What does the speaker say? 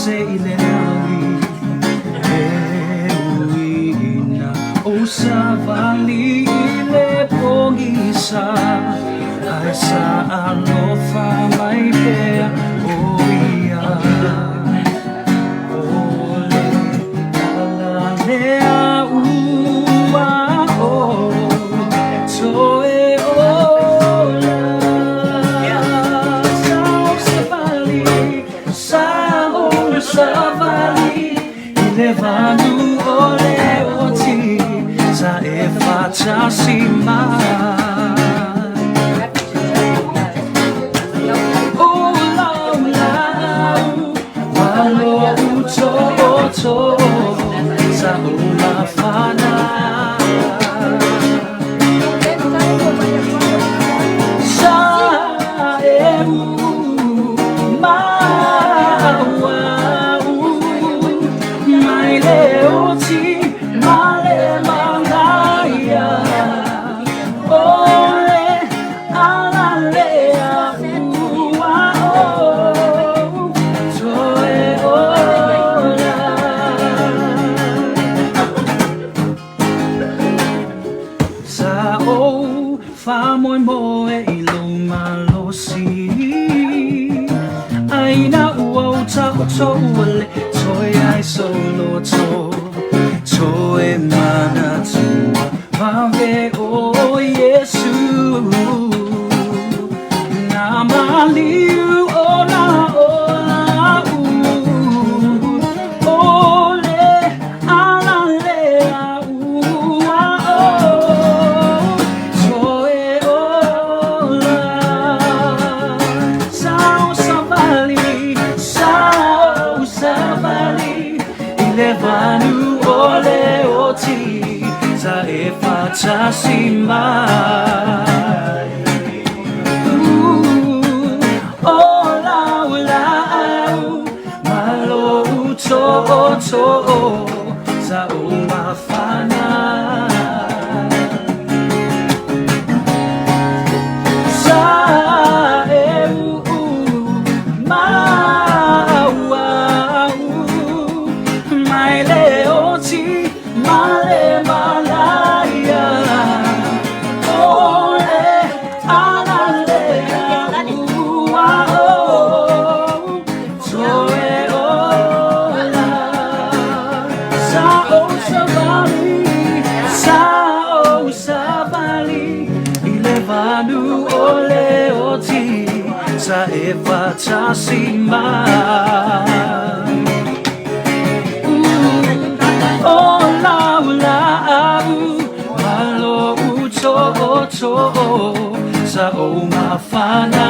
se i le lagi e uina o savali i le pogisa ae sa alofa mai pea o ia o le ala lea ua ou toe ola. Sa ou savali, sa ou savali i le vanu o le oti sa e faatasi mai. O lau laau ma lou tootoo sa ou mafana. Sa e u ma au mai le oti ma le magaia o le ala lea ua ou toe ola. Sa ou faamoemoe i lou malosi ae ina ua ou taoto ua le toe ai sou loto toe manatua vave o Iesu na maliu ona o a'u o le ala lea ua ou toe ola. Sa ou savali, sa ou savali i le vanu o le oti sa e faatasi mai. O lau laau ma lou tootoo sa ou mafana. Sa e uu ma auau mai le oti ma le malaia o le ala lea ua ou toe ola. Sa ou savali, sa ou savali i le vanu o le oti sa e faatasi mai. O lau laau ma lou tootoo sa ou mafana.